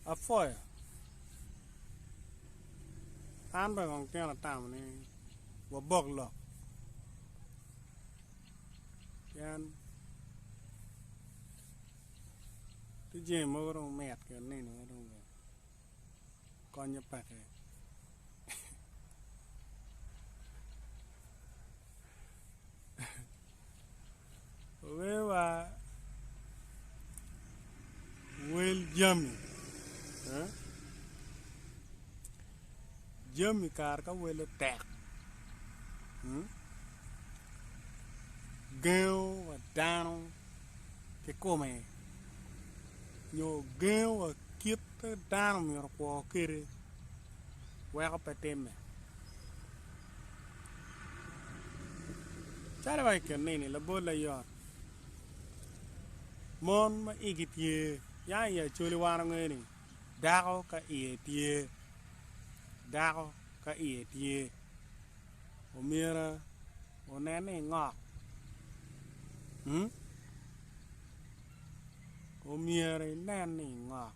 Apwoyo. An bene kong tyen atamo ni wabok lok pien tye jami mogo dong mit kede nino ma dong konye peke. Owewa wel jami jami kare ka wele tek gengo wa dano kikome nyo gengo wa kit ma dano myero okwo kwede weko pe timme. Calo wa i kin nini labol layot mon ma igi tye ya i Acholi wan wangeyo ni dako ka iye tye dako ka iye tye omyero onen ni ingok omyero inen ni ingok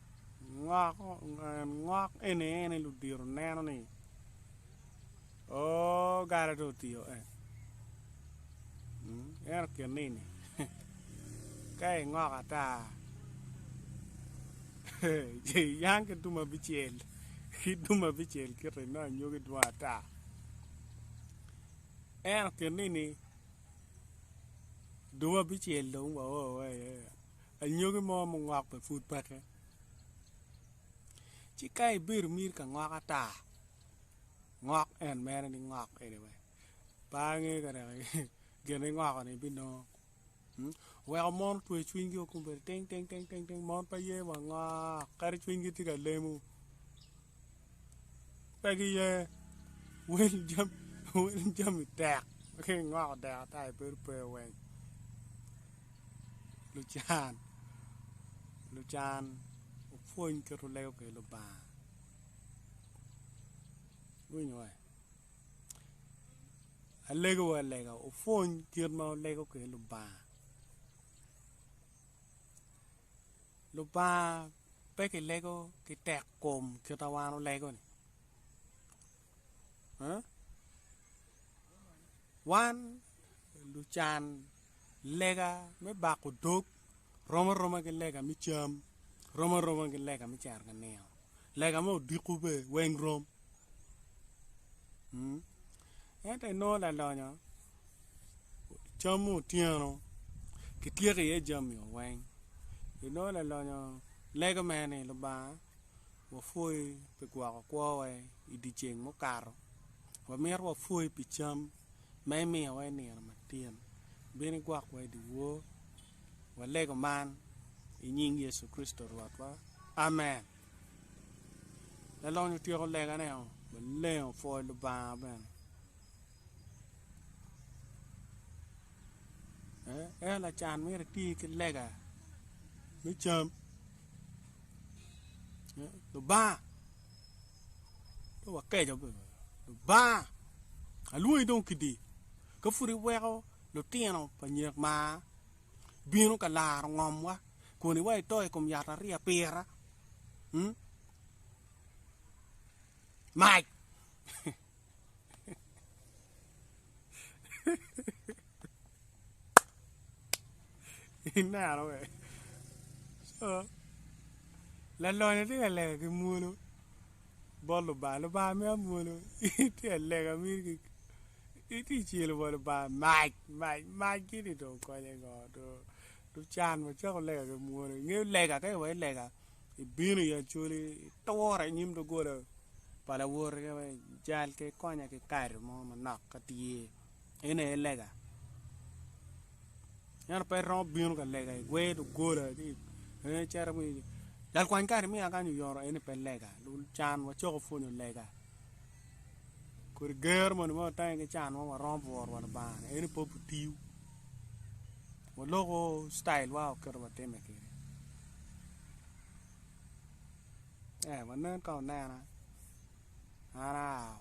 ngok eni en aye ludito neno ni Oo gala dong otiyo en ento kin nini ka ingoko ata ci iyang ki dum abicel ki dum abicel kite inongo anyogi dwong ata ento kin nini dum abicel dong wao iye anyogi mo mungok bene pud peke ci ka ibedo miri ka ngok ata Ngok en mere ni ngok eni wee pe angeyo ka dok gin ma ingoko ni ibinongo oweko mon otweyo cwinygi o kombeddi ting ting ting mon pe ye wa ngok kadi cwinygi tye ka lemo pe giye wel jami tek ka ingoko dek ata ibedo pe weng lucan lucan wupwony kit wulego kwede Lubanga. Iwinyo wa? Alegowu alega wupwony kit ma wulego kwede Lubanga. Lubanga pe kilego ki tek kom kit ma wan walego-ni. Wan lucan lega me bako dog rom aroma ki lega me cam, rom aroma ki lega me cito ka nino. Lega me odiko bene weng rom ento inongo lalonyo cam me otyeno kityeko iye jami weng inongo lalonyo lego mere ni Lubanga wapwoyi pi gwoko kwowa i dye ceng mukato wamito wapwoyi pi cam ma imiyowa i nino matin bin igwokwa i dyewor walego man i nying Yecu Kricito Rwotwa. Amen. Lalonyo otyeko legane-o maleng opwoyo Lubanga bene. Ento lacan myero eti ki lega me cam. Lubanga dong wakeco bene Lubanga alwongi dong kidi ka pud iweko lutino pa nyek mar bino ka laro ngomwa kun iwaco ito i kom yat ariya pira mac ineno be lalonyo tye ka lega ki mwolo bot Lubanga, Lubanga miyo mwolo tye ka lega miri ki Itye ka celo bot Lubanga mac mac mac gini dong konye ngo do lucan wacako lega ki mwolo ingeyo lega ka iwaco lega ibino i acholi iture inyim dogola pa lawoti jal ki konya ki kado mo manok ka tye eni aye lega ento pe iromo bino ka lega igwer dogola icito jal kwany kado imiya kany oyoto eni pe lega lucan wacako pwonyo lega. Kodi gero moni ma watenge ki can ma waromo bwuro wa Lubanga ni eni pe obitiyo waloko citayil wa kit ma watime kwede ee wanen ka onena an aa.